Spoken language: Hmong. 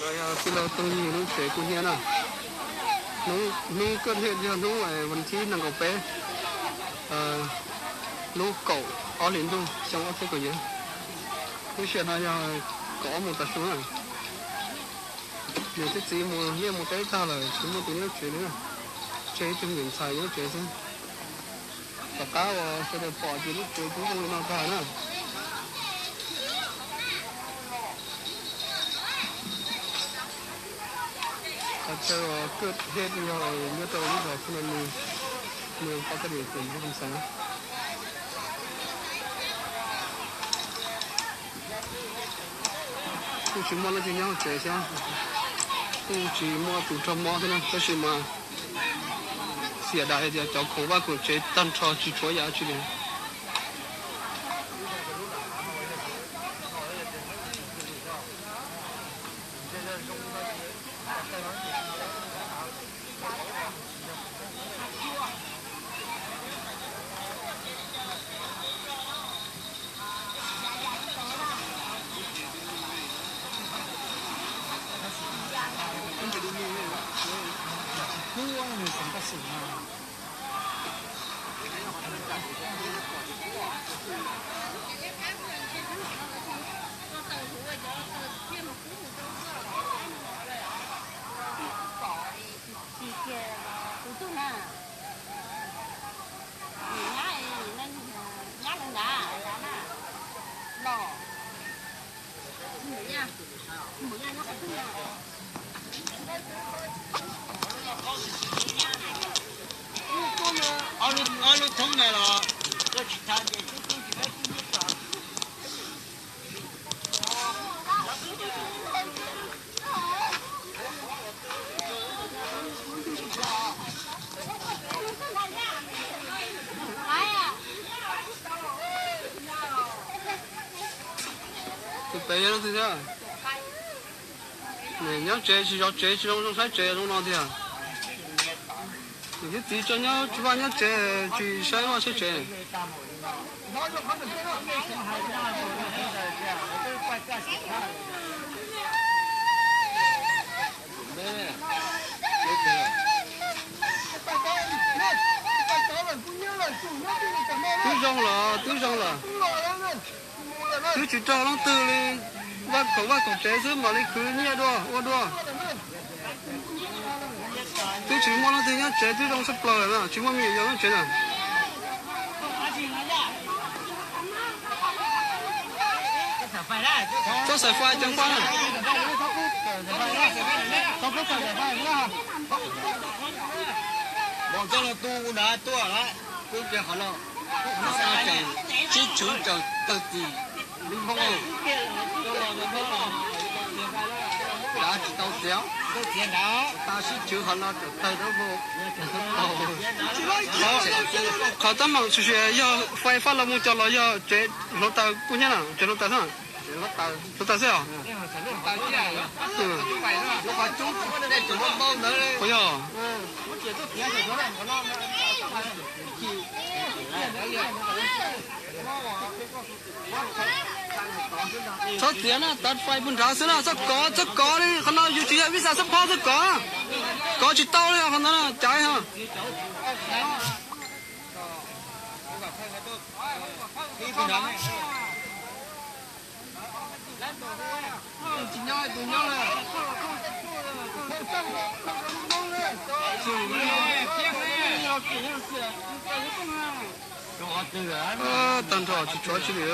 Yog tij laug Tooj Yig lub tsev kub hnyiab na. Hnub koj thiaj yog hnub vas thib nees nkaum peb, lub kaum ob hlis ntuj xyoo ob txhiab kaum yim. Lub sij hawm no yog kaum ob moos tav su na. Niam thiab txiv mus liaj mus teb tag lawm tsis muaj tus nyob tsev li. Tseg ib tug niam ntxhais nyob tsev xwb. Tom qab uas sawv daws pom ces lub tsev kuj zoo li no tag na. Qhov chaw uas koj thiaj yog nyob rau lub zos Phu Nab Nis, mus pom koj niam txiv nyob Phoos Xais. Kuj tsis muaj leej twg nyob hauv tsev thiab, kuj tsis muaj tus raug mob thiab na, tab sis mas xiam dais tias cov khoom vaj khoom tsev tag nrho tsis tshuav yam dab tsi li. Tus tug na, nyab, nyab li ntawd na, los, npum yaj, npum yaj nyob qhov twg na? Ob lub thoob ntawd los. Tus pem yog leej twg thiab? Nyob tsev tsis zov tsev tsis zoo zoo saib tsev zoo no tiag. Niam thiab txiv tso nyob tsis vaj nyob tsev tsis saib vaj saib tsev. Twb zoo lawm, twb zoo lawm. Twb tsis raug leej twg li, vaj khoom vaj khoom tsev xwb mam li khwv nyiaj dua ua dua. Twb tsis muaj leej twg nyob tsev, twb zoo tshaj plaws na, tsis muaj me nyuam yaus nyob tsev na. Txhob xaim fais ceev faj na. Sib tswv tawg tim lub npoob, tsis tau txiav, tas sib tswv qhov no tawm tawg lub npoob. Qhov teeb meem tshwm sim yog fais faj los mus cov los yog tsev hluav taws kuj nyab na, tsev hluav taws xwb. Hluav taws xwb os. Puas yog? Txhob txiav na, tav fais puag nrad xwb na, txhob kov, txhob kov li, qhov no yus tsis yog vis xas xab phob, txhob kov. Kov tsis tau li qhov no, caiv ho. Tag nrho tsis tshuav tsi li.